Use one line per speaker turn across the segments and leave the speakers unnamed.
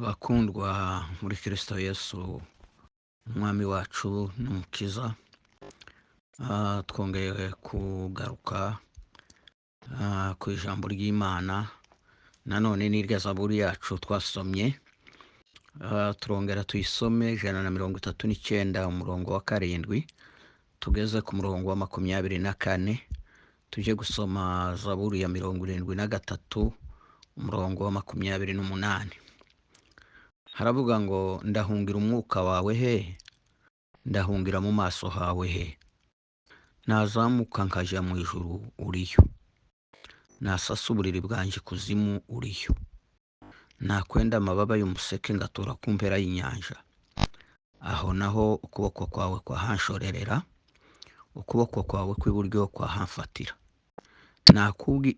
Bakundwa muri Kristo Yesu umwami wacu n'umukiza, twongeye kugaruka ku ijambo ry'Imana, nanone n'irya zaburi yacu twasomye. Turongera tuyisome 139 umurongo wa 7 tugeze ku murongo wa 24, tujye gusoma zaburi ya 73 umurongo wa 28. Haravuga ngo ndahungira umwuka wawe he, ndahungira mu maso hawe he, nazamuka nkajya mu ijuru uriyo, nasasa uburiri bwanjye ikuzimu uriyo, nakwenda amababa y'umuseke ngatura ku mpera y'inyanja, aho naho ukuboko kwawe kwahanshorerera, ukuboko kwawe kw'iburyo kwahamfatira.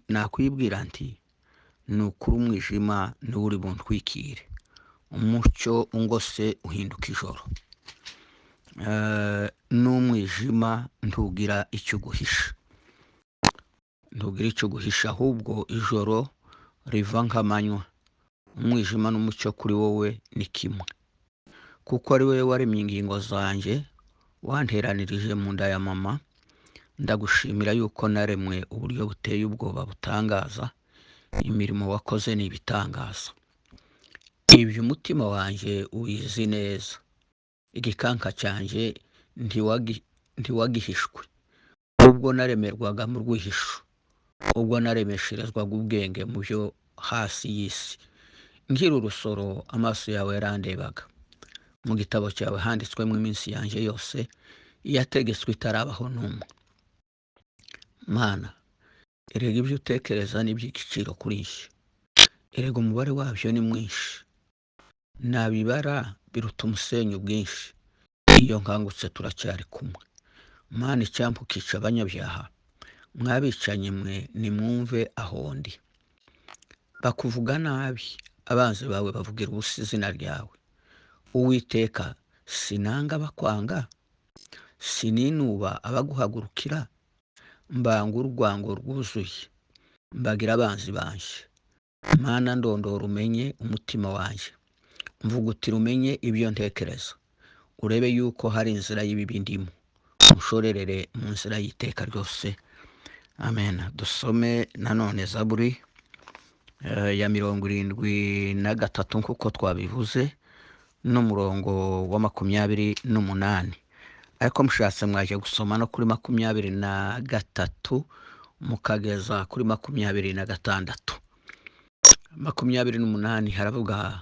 Nakwibwira nti ni ukuri umwijima niwo uri buntwikire, umucyo ungose uhinduka ijoro, n'umwijima ntugira icyo uguhisha, ntugira icyo uguhisha, ahubwo ijoro riva nk'amanywa, umwijima n'umucyo kuri wowe ni kimwe. Kuko ari wowe waremye ingingo zanjye, wanteranirije mu nda ya mama, ndagushimira yuko naremwe uburyo buteye ubwoba butangaza, imirimo wakoze ni ibitangaza. Ibyo umutima wanjye ubizi neza, igikanka cyanjye ntiwagihishwe, ubwo naremerwaga mu rwihisho, ubwo naremesherezwaga ubwenge mu byo hasi y'isi. Nkiri urusoro amaso yawe yarandebaga, mu gitabo cyawe handitswemo iminsi yanjye yose, iyategetswe itarabaho n'umwe. Mana, erega ibyo utekereza ni iby'igiciro kuri njye, erega umubare wabyo ni mwinshi, nabibara biruta umusenyi ubwinshi, iyo nkangutse turacyari kumwe. Mana, icyampa ukica abanyabyaha, mwabicanye mwe nimwumve aho ndi. Bakuvuga nabi, abanzi bawe bavugira ubusa izina ryawe. Uwiteka, sinanga abakwanga, sininuba abaguhagurukira, mbanga urwango rwuzuye, mbagira abanzi banjye. Mana, ndondora umenye umutima wanjye, mvugutira umenye ibyo ntekereza, urebe yuko hari inzira y'ibibi ndimo, unshorerere mu nzira y'iteka ryose. Amen. Dusome nanone zaburi ya 73 nk'uko twabivuze, n'umurongo wa 28, ariko mushatse mwaje gusoma no kuri 23 mukageza kuri 26. 28 haravuga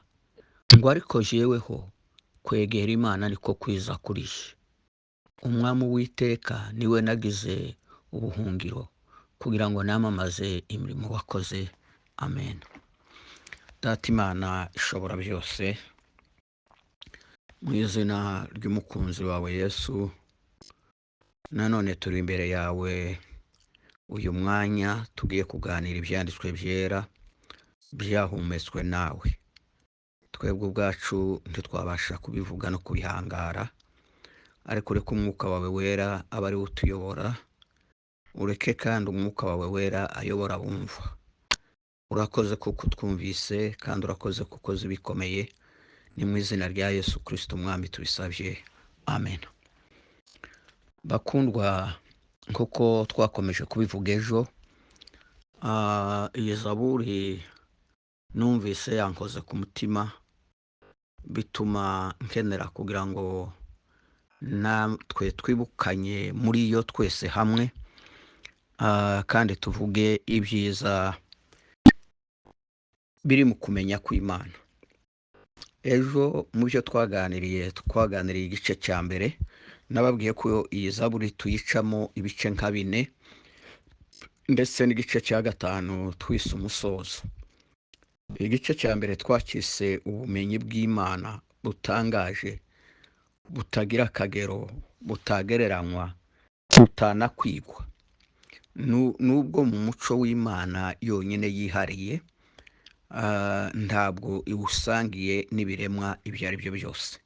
ngo ariko jeweho kwegera Imana niko kwiza kuri jye, umwami Uwiteka niwe nagize ubuhungiro, kugira ngo namamaze imirimo wakoze. Amen. Data Imana ishobora byose, mu izina ry'umukunzi wawe Yesu, nanone turi imbere yawe uyu mwanya tugiye kuganira ibyanditswe byera byahumetswe nawe. Twebwe ubwacu ntitwabasha kubivuga no kubihangara, ariko ureke umwuka wawe wera abe ari we utuyobora, ureke kandi umwuka wawe wera ayobora abumva. Urakoze kuko utwumvise, kandi urakoze kuko uzi ibikomeye. Ni mu izina rya Yesu Kristo umwami tubisabye, amen. Bakundwa, nk'uko twakomeje kubivuga ejo, iyi zaburi numvise yankoze ku mutima, bituma nkenera kugira ngo natwe twibukanye muri yo twese hamwe, kandi tuvuge ibyiza biri mu kumenya kw'Imana. Ejo mu byo twaganiriye, twaganiriye igice cya mbere, nababwiye ko iyi zaburi tuyicamo ibice nka 4, ndetse n'igice cya 5 twise umusozo. Igice cya mbere twakise ubumenyi bw'Imana butangaje, butagira akagero, butagereranywa, butanakwigwa. Nubwo mu muco w'Imana yonyine yihariye, ntabwo iwusangiye n'ibiremwa ibyo ari byo byose,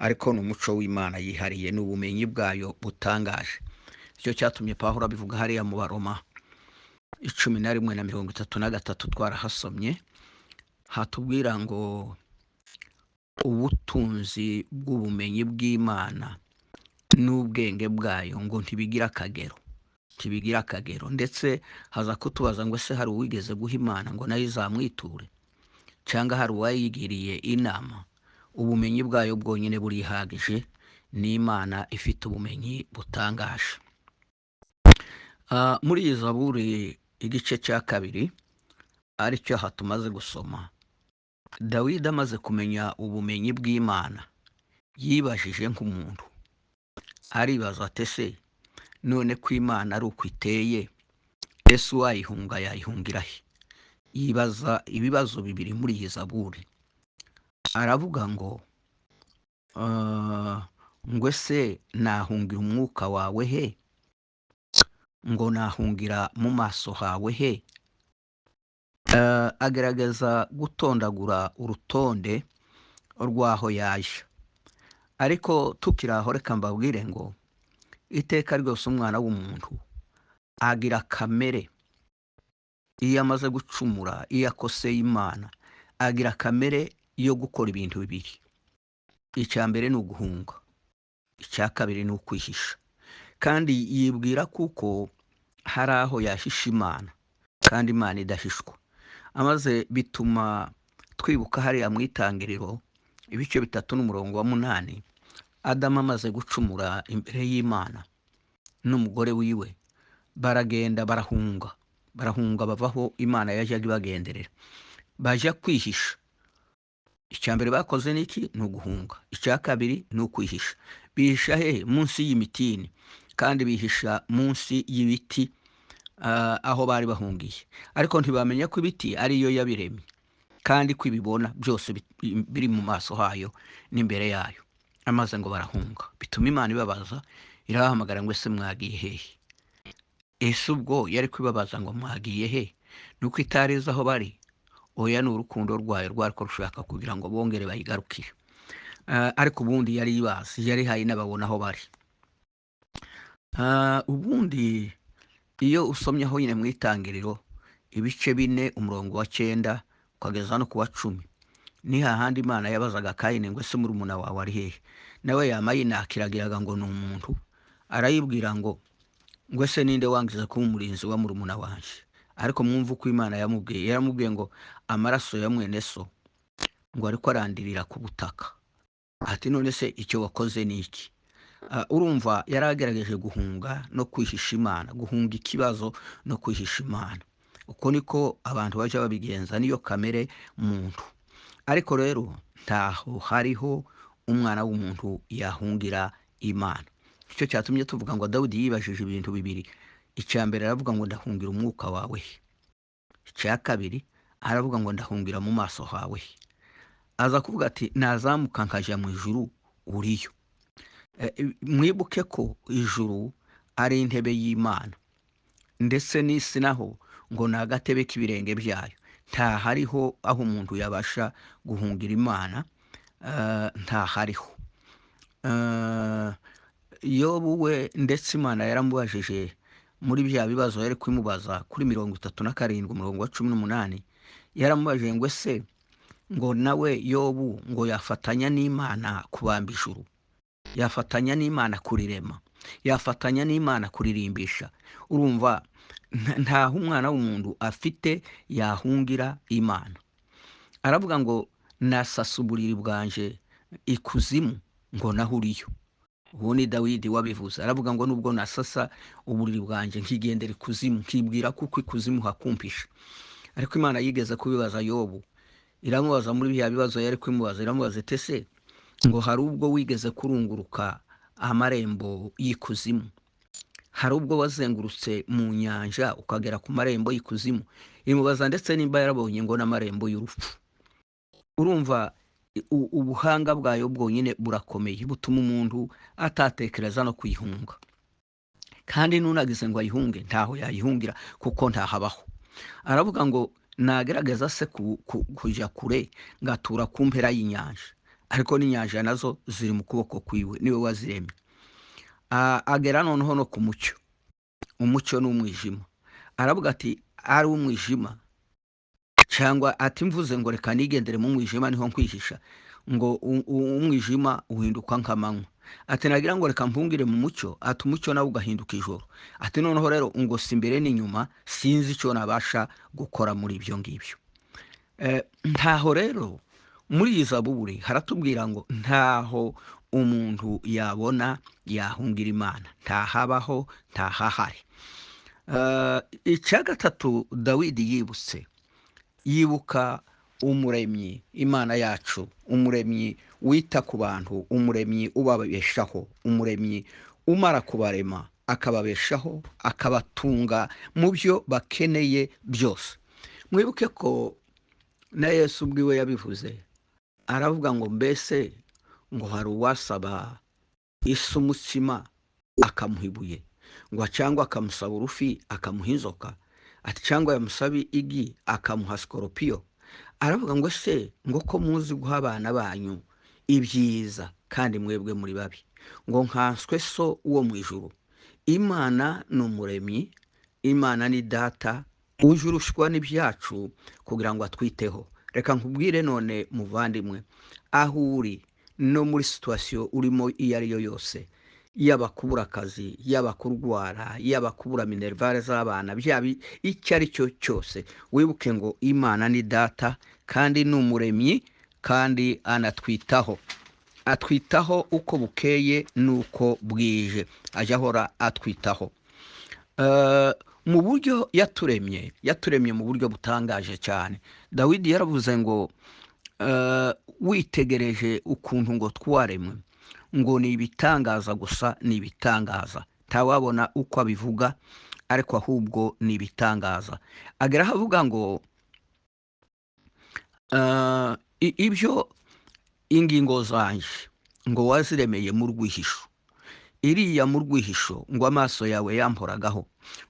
ariko ni umuco w'Imana yihariye, ni ubumenyi bwayo butangaje. Icyo cyatumye Pawulo abivuga hariya mu Baroma 11 na 33 twarahasomye, hatubwira ngo Ubutunzi bw'ubumenyi bw'Imana n'ubwenge bwayo ngo ntibigira akagero, ntibigira akagero. Ndetse haza kutubaza ngo ese hari uwigeze guha Imana ngo nayo izamwiture, cyangwa hari uwayigiriye inama? Ubumenyi bwayo bwonyine burihagije, ni Imana ifite ubumenyi butangaje. Muri iyi zaburi igice cya 2 aricyo aha tumaze gusoma, Dawidi amaze kumenya ubumenyi bw'Imana yibajije nk'umuntu, aribaza ati ese none ko Imana ari uko iteye, ese uwayihunga yayihungira he? Yibaza ibibazo bibiri muri iyi zaburi. Aravuga ngo ngo ese nahungira umwuka wawe he? Ngo nahungira mu maso hawe he? Agerageza gutondagura urutonde rw'aho yaje. Ariko tukiri aho reka mbabwire ngo iteka ryose umwana w'umuntu agira kamere. Iyo amaze gucumura, iyo akoseye Imana, agira kamere yo gukora ibintu bibiri. Icya mbere ni uguhunga, icya kabiri ni ukwihisha. Kandi yibwira kuko hari aho yahisha Imana, kandi Imana idahishwa. Amaze bituma twibuka hariya mu itangiriro ibice 3 n'umurongo wa 8, Adamu amaze gucumura imbere y'Imana n'umugore wiwe, baragenda barahunga, barahunga bavaho Imana yajyaga ibagenderera, bajya kwihisha. Icya mbere bakoze ni iki? Ni uguhunga. Icya kabiri ni ukwihisha. Bihisha hehe? Munsi y'imitini, kandi bihisha munsi y'ibiti, aho bari bahungiye. Ariko ntibamenya ko ibiti ariyo yabiremye, kandi ko ibibona byose biri mu maso hayo n'imbere yayo. Amaze ngo barahunga, bituma Imana ibabaza, irabahamagara ngo ese mwagiye hehe? Ese ubwo yari kwibabaza ngo mwagiye he? Nuko itarizi aho bari? Oya, ni urukundo rwayo rwariko rushaka kugira ngo bongere bayigarukire. Ariko ubundi yari ibazi, yari ihaye n'ababona aho bari. Ubundi iyo usomye aho nyine mu itangiriro ibice 4 umurongo wa 9 ukageza no ku wa 10, ni hahandi Imana yabazaga Kayini ngo ese murumuna wawe ari hehe? Nawe yama yinakiragiraga ngo ni umuntu, arayibwira ngo ese ninde wangiza kuba umurinzi wa murumuna wanje? Ariko mwumve uko Imana yamubwiye. Yaramubwiye ngo amaraso ya mwene so ngo ariko arandirira ku butaka. Ati none se icyo wakoze ni iki? Urumva yaragerageje guhunga no kwihisha Imana, guhunga ikibazo no kwihisha Imana. Uko niko abantu bajya babigenza, niyo kamere muntu. Ariko rero ntaho hariho umwana w'umuntu yahungira Imana. Icyo cyatumye tuvuga ngo Dawidi yibajije ibintu bibiri. Icya mbere aravuga ngo ndahungira umwuka wawe he? Icya kabiri aravuga ngo ndahungira mu maso hawe he? Aza kuvuga ati nazamuka nkaja mu ijuru uriyo. Mwibuke ko ijuru ari intebe y'Imana, ndetse n'isi naho ngo ni agatebe k'ibirenge byayo. Nta hariho aho umuntu yabasha guhungira Imana, nta hariho. Yobu we ndetse Imana yaramubajije muri bya bibazo yari kwimubaza kuri 37 umurongo wa 18, yaramubajije ngo ese ngo nawe Yobu ngo yafatanya n'Imana kubamba ijuru, yafatanya n'Imana kurirema, yafatanya n'Imana kuririmbisha. Urumva ntaho umwana w'umuntu afite yahungira Imana. Aravuga ngo nasasa uburiri bwanje ikuzimu ngo naho uriyo. Uwo ni Dawidi wabivuze. Aravuga ngo nubwo nasasa uburiri bwanje nkigendera ikuzimu, nkibwira kuko ikuzimu hakumpisha. Ariko Imana yigeze kubibaza Yobu, iramubaza muri bya bibazo yari kwimubaza, iramubaza iti ese ngo hari ubwo wigeze kurunguruka amarembo y'ikuzimu? Hari ubwo wazengurutse mu nyanja ukagera ku marembo y'ikuzimu? Imubaza ndetse nimba yarabonye ngo n'amarembo y'urupfu. Urumva ubuhanga bwayo bwonyine burakomeye, butuma umuntu atatekereza no kuyihunga. Kandi nunagize ngo ayihunge ntaho yayihungira kuko ntahabaho. Aravuga ngo nagerageza se kuja kure ngatura ku mpera y'inyanja, ariko n'inyanja nazo ziri mu kuboko kwiwe, niwe waziremye. Agera noneho no ku mucyo, umucyo n'umwijima. Aravuga ati ari umwijima, cyangwa ati mvuze ngo reka nigendere mu mwijima niho nkwihisha. Ngo umwijima uhinduka nk'amanywa. Ati nagira ngo reka mpungire mu mucyo, ati umucyo nawe ugahinduka ijoro. Ati noneho rero ngo si imbere n'inyuma, sinzi icyo nabasha gukora muri ibyo ngibyo. Ntaho rero muri iyi zaburi haratubwira ngo ntaho umuntu yabona yahungira Imana, ntahabaho, ntahahari. Icya gatatu Dawidi yibutse, yibuka umuremyi Imana yacu, umuremyi wita ku bantu, umuremyi ubabeshaho, umuremyi umara kubarema akababeshaho, akabatunga mu byo bakeneye byose. Mwibuke ko na Yesu ubwiwe yabivuze, aravuga ngo mbese ngo hari uwasaba isi umutsima akamuha ibuye, ngo cyangwa akamusaba urufi akamuha inzoka, ati cyangwa yamusaba igi akamuha sikoropiyo. Aravuga ngo ese ngo ko muzi guha abana banyu ibyiza kandi mwebwe muri babi, ngo nkanswe so wo mu ijuru. Imana ni umuremyi, Imana ni data uje urushwa n'ibyacu kugira ngo atwiteho. Reka nkubwire none muvandimwe, aho uri no muri situwasiyo urimo iyo ari yo yose, yaba kubura akazi, yaba kurwara, yaba kubura minerivare z'abana, byaba icyo ari cyo cyose, wibuke ngo Imana ni data kandi ni umuremyi kandi anatwitaho. Atwitaho uko bukeye n'uko bwije, ajya ahora atwitaho. Mu buryo yaturemye, yaturemye mu buryo butangaje cyane. Dawidi yaravuze ngo witegereje ukuntu ngo twaremwe, ngo ni ibitangaza gusa, ni ibitangaza, ntawabona uko abivuga, ariko ahubwo ni ibitangaza. Agera aho avuga ngo ibyo ingingo zanje ngo waziremeye mu rwihisho, iriya mu rwihisho ngo amaso yawe yamporagaho,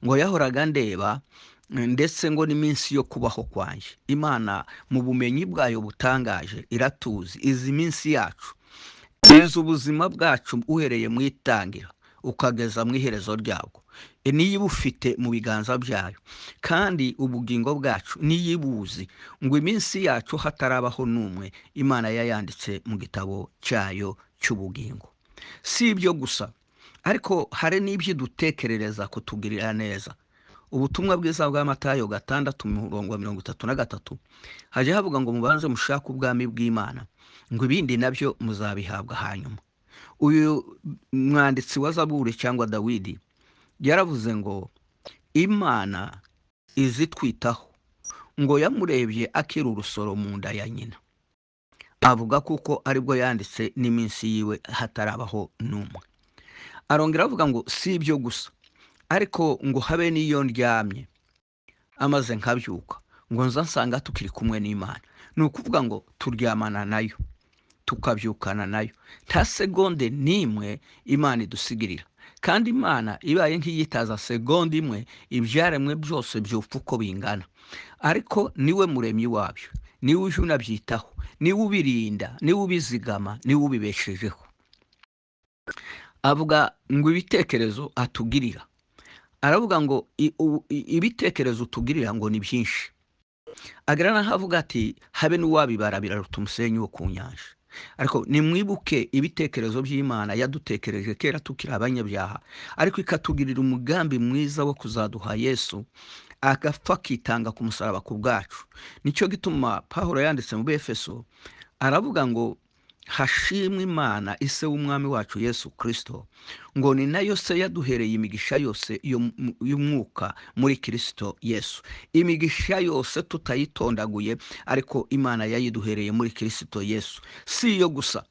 ngo yahoraga ndeba, ndetse ngo n'iminsi yo kubaho kwanjye. Imana mu bumenyi bwayo butangaje iratuzi, izi minsi yacu, izi ubuzima bwacu uhereye mu itangira ukageza mu iherezo ryabwo, niyo ibufite mu biganza byayo, kandi ubugingo bwacu niyo ibuzi, ngo iminsi yacu hatarabaho n'umwe Imana yayanditse mu gitabo cyayo cy'ubugingo. Si ibyo gusa, ariko hari n'ibyo idutekerereza kutugirira neza. Ubutumwa bwiza bwa Matayo 6:33 hajya havuga ngo mubanze mushake ubwami bw'Imana, ngo ibindi nabyo muzabihabwa hanyuma. Uyu mwanditsi wa Zaburi cyangwa Dawidi yaravuze ngo Imana izitwitaho, ngo yamurebye akiri urusoro mu nda ya nyina, avuga kuko aribwo yanditse n'iminsi yiwe hatarabaho n'umwe. Arongera avuga ngo si ibyo gusa, ariko ngo habe n'iyo ndyamye amaze nkabyuka, ngo nza nsanga tukiri kumwe n'Imana. Ni ukuvuga ngo turyamana nayo, tukabyukana nayo, nta segonde n'imwe Imana idusigirira. Kandi Imana ibaye nk'iyitaza segonde imwe, ibyaremwe byose byupfa uko bingana, ariko niwe muremyi wabyo, niwe uje unabyitaho, niwe ubirinda, niwe ubizigama, niwe ubibeshejeho. Avuga ngo ibitekerezo atugirira, aravuga ngo ibitekerezo utugirira ngo ni byinshi. Agera n'aho avuga ati habe n'uwabibara biraruta umusenyi wo ku nyanja. Ariko nimwibuke ibitekerezo by'Imana yadutekereje kera tukiri abanyabyaha, ariko ikatugirira umugambi mwiza wo kuzaduha Yesu, agapfa akitanga ku musaraba ku bwacu. Nicyo gituma Pawulo yanditse mu Befeso aravuga ngo hashimwe Imana ise w'umwami wacu Yesu Kristo, ngo ni nayo se yaduhereye imigisha yose y'umwuka muri Kristo Yesu. Imigisha yose tutayitondaguye, ariko Imana yayiduhereye muri Kristo Yesu. Si iyo gusa,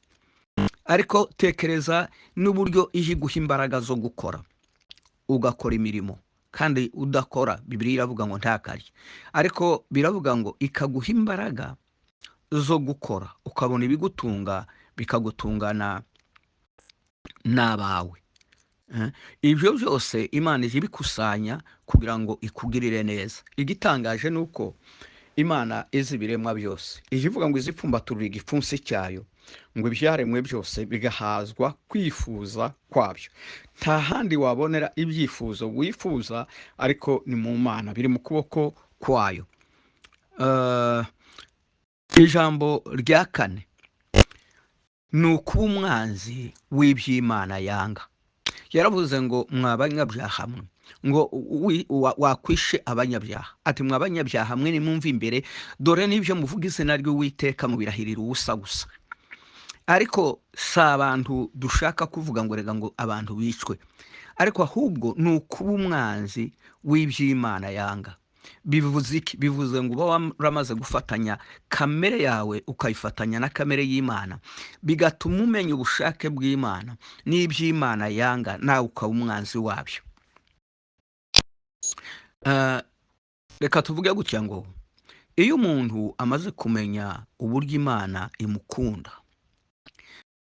ariko tekereza n'uburyo ije iguha imbaraga zo gukora, ugakora imirimo, kandi udakora Bibiliya iravuga ngo ntakarye, ariko biravuga ngo ikaguha imbaraga zo gukora, ukabona ibigutunga bikagutungana n'abawe. Ibyo byose Imana ije ibikusanya kugira ngo ikugirire neza. Igitangaje ni uko Imana izi ibiremwa byose, ije ivuga ngo izipfumbaturira igipfunsi cyayo, ngo ibyaremwe byose bigahazwa kwifuza kwabyo. Nta handi wabonera ibyifuzo wifuza, ariko ni mu Mana, biri mu kuboko kwayo. Ijambo rya kane Ni ukuba umwanzi w'iby'Imana yanga. Yaravuze ngo mwa banyabyaha mwe, ngo wakwishe abanyabyaha, ati mwa banyabyaha mwe nimwumve imbere, dore n'ibyo muvuga izina ry'Uwiteka mubirahirira ubusa gusa. Ariko si abantu dushaka kuvuga ngo rega ngo abantu bicwe, ariko ahubwo ni ukuba umwanzi w'iby'Imana yanga. Bivuze iki? Bivuze ngo uba waramaze gufatanya kamere yawe ukayifatanya na kamere y'Imana, bigatuma umenya ubushake bw'Imana n'iby'Imana yanga, nawe ukaba umwanzi wabyo. Reka tuvuge gutya ngo iyo umuntu amaze kumenya uburyo Imana imukunda,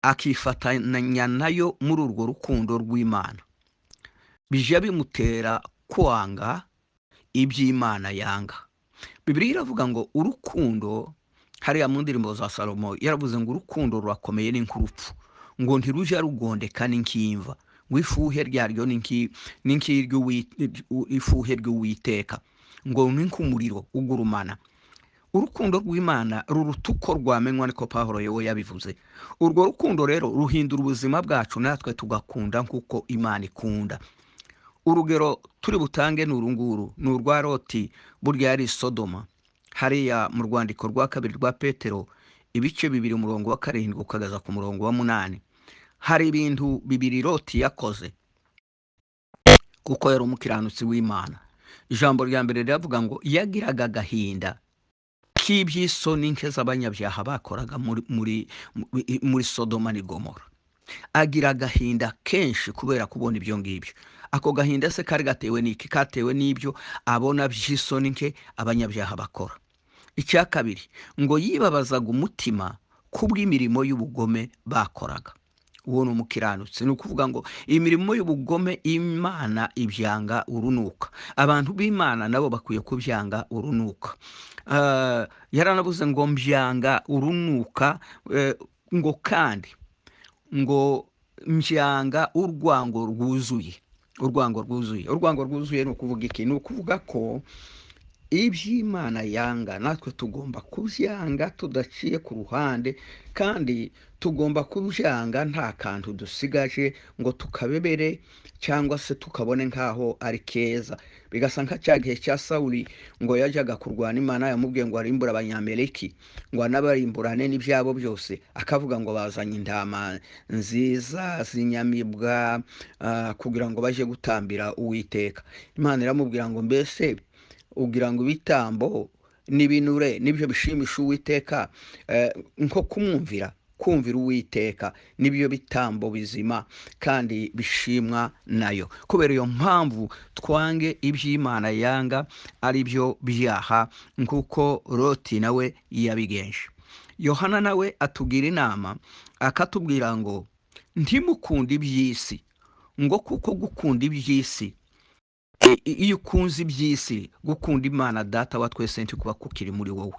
akifatanya nayo muri urwo rukundo rw'Imana, bijya bimutera kwanga iby'Imana yanga. Bibiliya iravuga ngo urukundo, hariya mu ndirimbo za Salomo yaravuze ngo urukundo rurakomeye ni nk'urupfu, ngo ntirujya rugondeka ni nk'imva, ngo ifuhe ryaryo ni ifuhe ry'Uwiteka, ngo ni nk'umuriro ugurumana. Urukundo rw'Imana ruruta uko rwamenywa, niko Pawulo yewe yabivuze. Urwo rukundo rero ruhindura ubuzima bwacu, natwe tugakunda nk'uko Imana ikunda. Urugero turi butange ni uru nguru, ni urwa Loti burya yari Sodoma. Hariya mu rwandiko rwa 2 rwa Petero ibice 2 umurongo wa 7 ukageza ku murongo wa 8, hari ibintu bibiri Loti yakoze kuko yari umukiranutsi w'Imana. Ijambo rya mbere riravuga ngo yagiraga agahinda k'iby'isoni nke z'abanyabyaha bakoraga muri Sodoma ni Gomora. Agira agahinda kenshi kubera kubona ibyo ngibyo. Ako gahinda se kari gatewe n'iki? Katewe n'ibyo abona by'isoni nke abanyabyaha bakora. Icya kabiri ngo yibabazaga umutima kubw'imirimo y'ubugome bakoraga. Uwo ni umukiranutsi. Ni ukuvuga ngo imirimo y'ubugome Imana ibyanga urunuka, abantu b'Imana nabo bakwiye kubyanga urunuka. Yaranavuze ngo mbyanga urunuka, ngo kandi ngo mbyanga urwango rwuzuye. Urwango rwuzuye, urwango rwuzuye ni ukuvuga iki? Ni ukuvuga ko iby'Imana yanga natwe tugomba kubyanga tudaciye ku ruhande, kandi tugomba kubyanga nta kantu dusigaje ngo tukabebere cyangwa se tukabone nkaho ari keza. Bigasa nka cya gihe cya Sawuli ngo yajyaga kurwana, Imana yamubwiye ngo arimbure Abanyameleki, ngo anabarimburane n'ibyabo byose, akavuga ngo bazanye intama nziza z'inyamibwa kugira ngo baje gutambira Uwiteka. Imana iramubwira ngo mbese ugira ngo ibitambo n'ibinure nibyo bishimisha Uwiteka, nko kumwumvira, kumvira Uwiteka nibyo bitambo bizima kandi bishimwa nayo. Kubera iyo mpamvu twange iby'Imana yanga ari byo byaha, nkuko Loti nawe yabigenje. Yohana nawe atugira inama akatubwira ngo ntimukunde iby'isi, ngo kuko gukunda iby'isi, iyo ukunze iby'isi, gukunda Imana Data wa twese ntikuba kukiri muri wowe.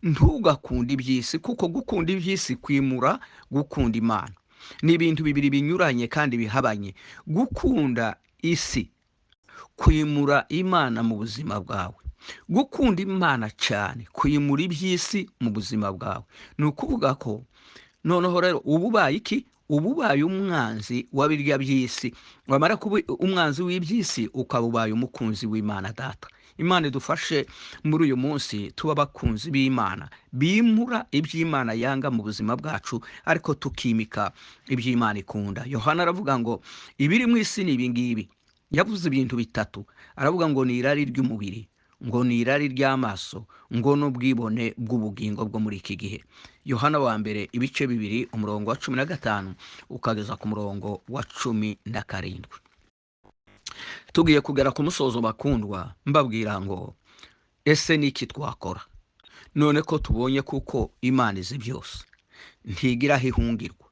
Ntugakunde iby'isi, kuko gukunda iby'isi kwimura gukunda Imana. Ni ibintu bibiri binyuranye kandi bihabanye. Gukunda isi kwimura Imana mu buzima bwawe, gukunda Imana cyane kwimura iby'isi mu buzima bwawe. Ni ukuvuga ko noneho rero uba ubaye iki? Uba ubaye umwanzi wa birya by'isi. Wamara kuba umwanzi w'iby'isi ukaba ubaye umukunzi w'Imana Data. Imana idufashe muri uyu munsi tuba abakunzi b'Imana, bimura iby'Imana yanga mu buzima bwacu, ariko tukimika iby'Imana ikunda. Yohana aravuga ngo ibiri mu isi ni ibi ngibi. Yavuze ibintu bitatu, aravuga ngo ni irari ry'umubiri, ngo ni irari ry'amaso, ngo n'ubwibone bw'ubugingo bwo muri iki gihe. Yohana wa mbere ibice 2 umurongo wa 15 ukageza ku murongo wa 17. Tugiye kugera ku musozo bakundwa, mbabwira ngo ese niki twakora none ko tubonye kuko Imana izi byose, ntigira aho ihungirwa,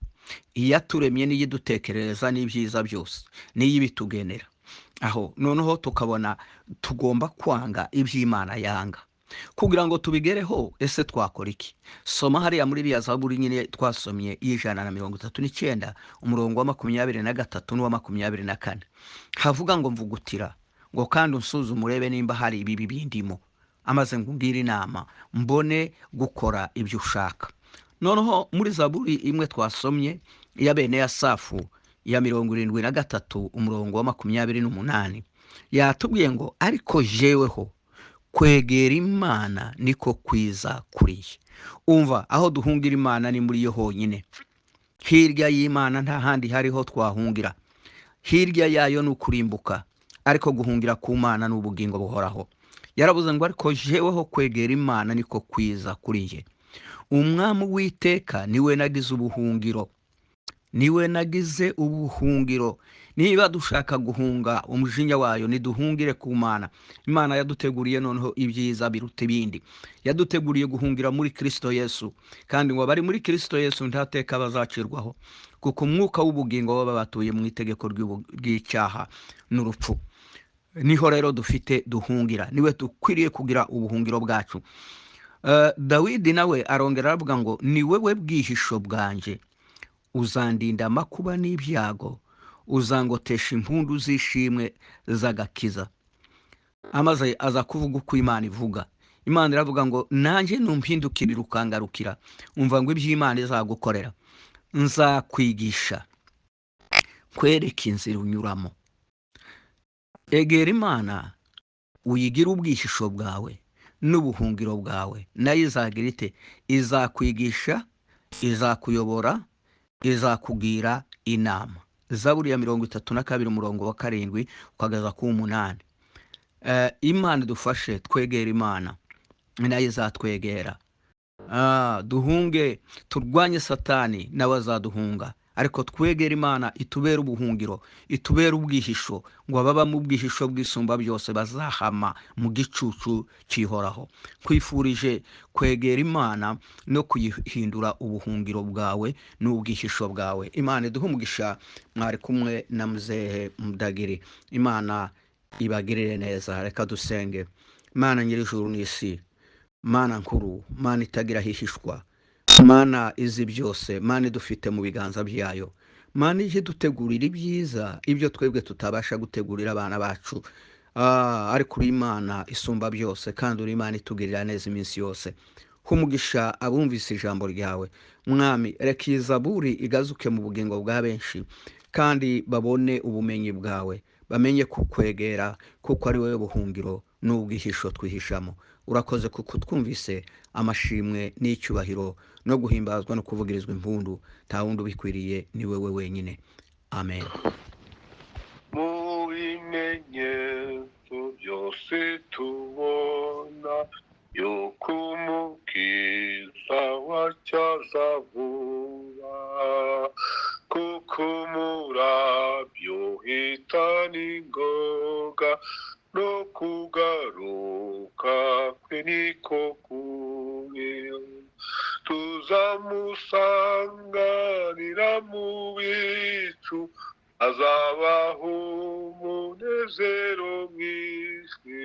iyaturemye n'iyidutekerereza n'ibyiza byose n'iyibitugenera. Aho noneho tukabona tugomba kwanga iby'Imana yanga kugira ngo tubigereho. Ese twakora iki? Soma hariya muri iriya zaburi nyine twasomye y'139 umurongo wa 23 n'uwa 24, havuga ngo mvugutira ngo kandi unsuzume urebe nimba hari ibibi bindimo, amaze ngo ungire inama mbone gukora ibyo ushaka. Noneho muri Zaburi imwe twasomye ya bene Asafu ya 73 umurongo wa 28, yatubwiye ngo ariko jeweho kwegera Imana niko kwiza kuri njye. Umva, aho duhungira Imana ni muri yo honyine. Hirya y'Imana nta handi hariho twahungira. Hirya yayo ni ukurimbuka, ariko guhungira ku Mana ni ubugingo buhoraho. Yaravuze ngo ariko jeweho kwegera Imana niko kwiza kuri njye. Umwami Uwiteka niwe nagize ubuhungiro, niwe nagize ubuhungiro. Niba dushaka guhunga umujinya wayo, niduhungire ku Mana. Imana yaduteguriye noneho ibyiza biruta ibindi. Yaduteguriye guhungira muri Kristo Yesu, kandi ngo abari muri Kristo Yesu nta teka bazacirwaho, kuko umwuka w'ubugingo baba batuye mu itegeko ry'icyaha n'urupfu. Niho rero dufite duhungira, niwe dukwiriye kugira ubuhungiro bwacu. Dawidi nawe arongera aravuga ngo ni wewe bwihisho bwanjye, uzandinda amakuba n'ibyago, uzangotesha impundu z'ishimwe z'agakiza. Amaze aza kuvuga uko Imana ivuga. Imana iravuga ngo nanjye numpindukirira ukangarukira, umva ngo iby'Imana izagukorera, nzakwigisha kwereka inzira unyuramo. Egera Imana uyigire ubwihisho bwawe n'ubuhungiro bwawe, nayo izagira ite? Izakwigisha, izakuyobora, izakugira inama. Zaburi ya 32 umurongo wa 7 ukageza ku 8. Imana idufashe twegera Imana, nayo izatwegera. Duhunge, turwanye Satani, nawe azaduhunga, ariko twegera Imana itubere ubuhungiro, itubere ubwihisho, ngo ababa mu bwihisho bw'isumba byose bazahama mu gicucu cyihoraho. Kwifurije kwegera Imana no kuyihindura ubuhungiro bwawe n'ubwihisho bwawe. Imana iduhe umugisha. Mwari kumwe na Muzehe Mudagiri. Imana ibagirire neza. Reka dusenge. Imana nyir'ijuru n'isi, Mana nkuru, Mana itagira hihishwa, Mana izi byose, Mana idufite mu biganza byayo, Mana ije dutegurira ibyiza, ibyo twebwe tutabasha gutegurira abana bacu. Ariko uri Imana isumba byose, kandi uri Imana itugirira neza iminsi yose. Humugisha abumvise ijambo ryawe Mwami, reka iyi zaburi igazuke mu bugingo bwa benshi, kandi babone ubumenyi bwawe, bamenye kukwegera, kuko ari wowe buhungiro n'ubwihisho twihishamo. Urakoze kuko twumvise amashimwe n'icyubahiro no guhimbazwa no kuvugirizwa impundu, nta wundi ubikwiriye, ni wewe wenyine. Amen.
Mu bimenyetso byose tubona yuko Umukiza wacu aza vuba, kuko umurabyo uhitana ingoga, no kugaruka kwe niko kuri. Tuzamusanganira mu bicu, azabaho umunezero mwinshi,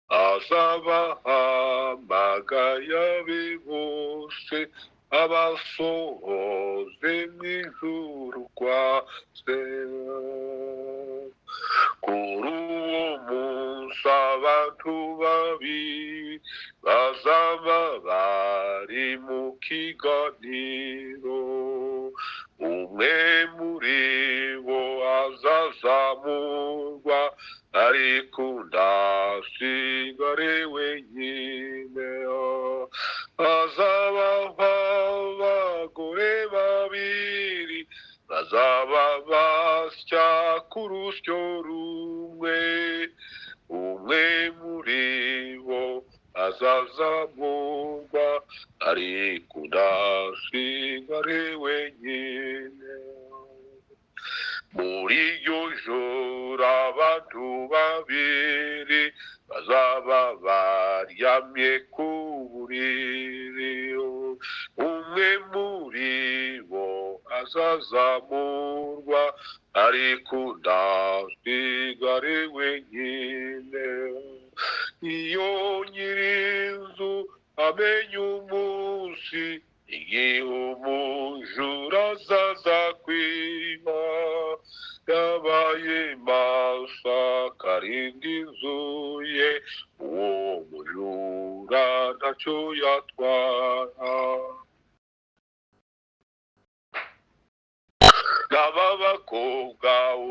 azabahamagaye abe bose, abasohoze mw'ijuru kwa Se. Kuri uwo munsi abantu babiri bazaba bari mu kiganiro, umwe muri bo azazamurwa, ariko undi asigare wenyine. Hazabaho abagore babiri bazaba basya ku rusyo rumwe, umwe muri bo azazamurwa, ariko undi asigare wenyine. Muri iryo joro abantu babiri bazaba baryamye ku buriri, umwe muri bo azazamurwa, ariko undi asigare wenyine. Iyo nyir'inzu amenya umunsi igihe umujura azaza kwiba, yabaye maso akarinda inzu ye, uwo mujura ntacyo yatwara.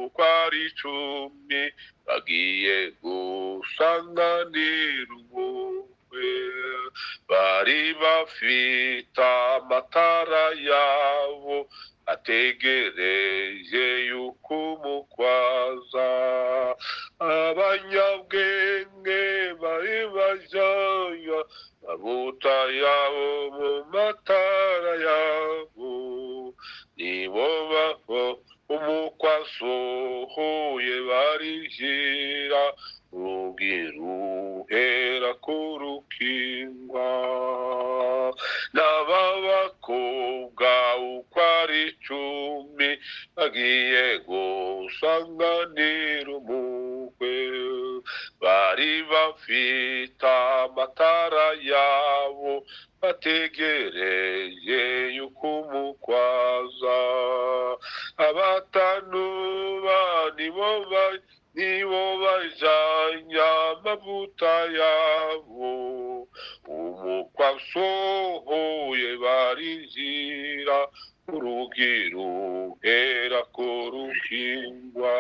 uko ari 10 bagiye gusanganira umukwe. Bari bafite amatara yabo ategereje yuko umukwaza. Abanyabwenge bari bajyanywe amavuta yabo mu matara yabo, nibo babo umukwe asohoye barinjira, urugi ruhera kurukingwa. N'aba bakobwa uko ari 10 bagiye gusanganira umukwe, bari bafite amatara yabo bategereje yuko umukwaza. Abatanu nibo bajyanye amavuta yabo, umukwe asohoye barinjira, urugi ruhera kurukingwa.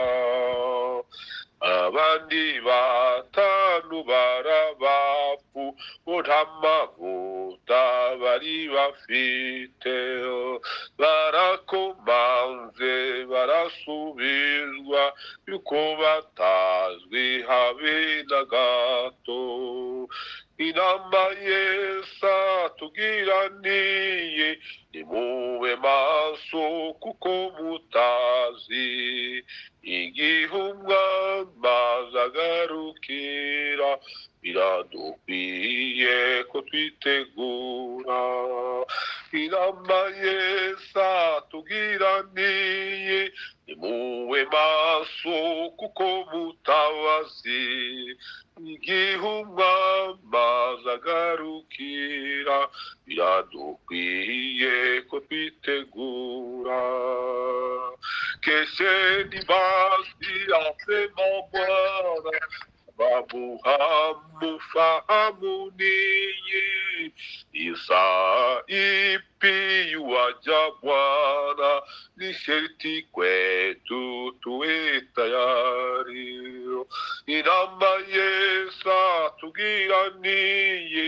Abandi 5 barabafu bo nta mavuta bari bafite, barakomanze barasubizwa yuko batazwi habe na gato. Inama Yesu atugiraniye, nimube maso kuko mutazi igihe umwami azagarukira, biradukwiye ko twitegura. Inama Yesu atugiraniye, nimube maso kuko mutabazi igihe umwami azagarukira, biradukwiye ko twitegura. Kesheni basi asema Bwana, sababu hamufahamu ninyi. Ni saa ipi yuaja Bwana, ni sharti kwetu tuwe tayari. Inama Yesu atugiraniye,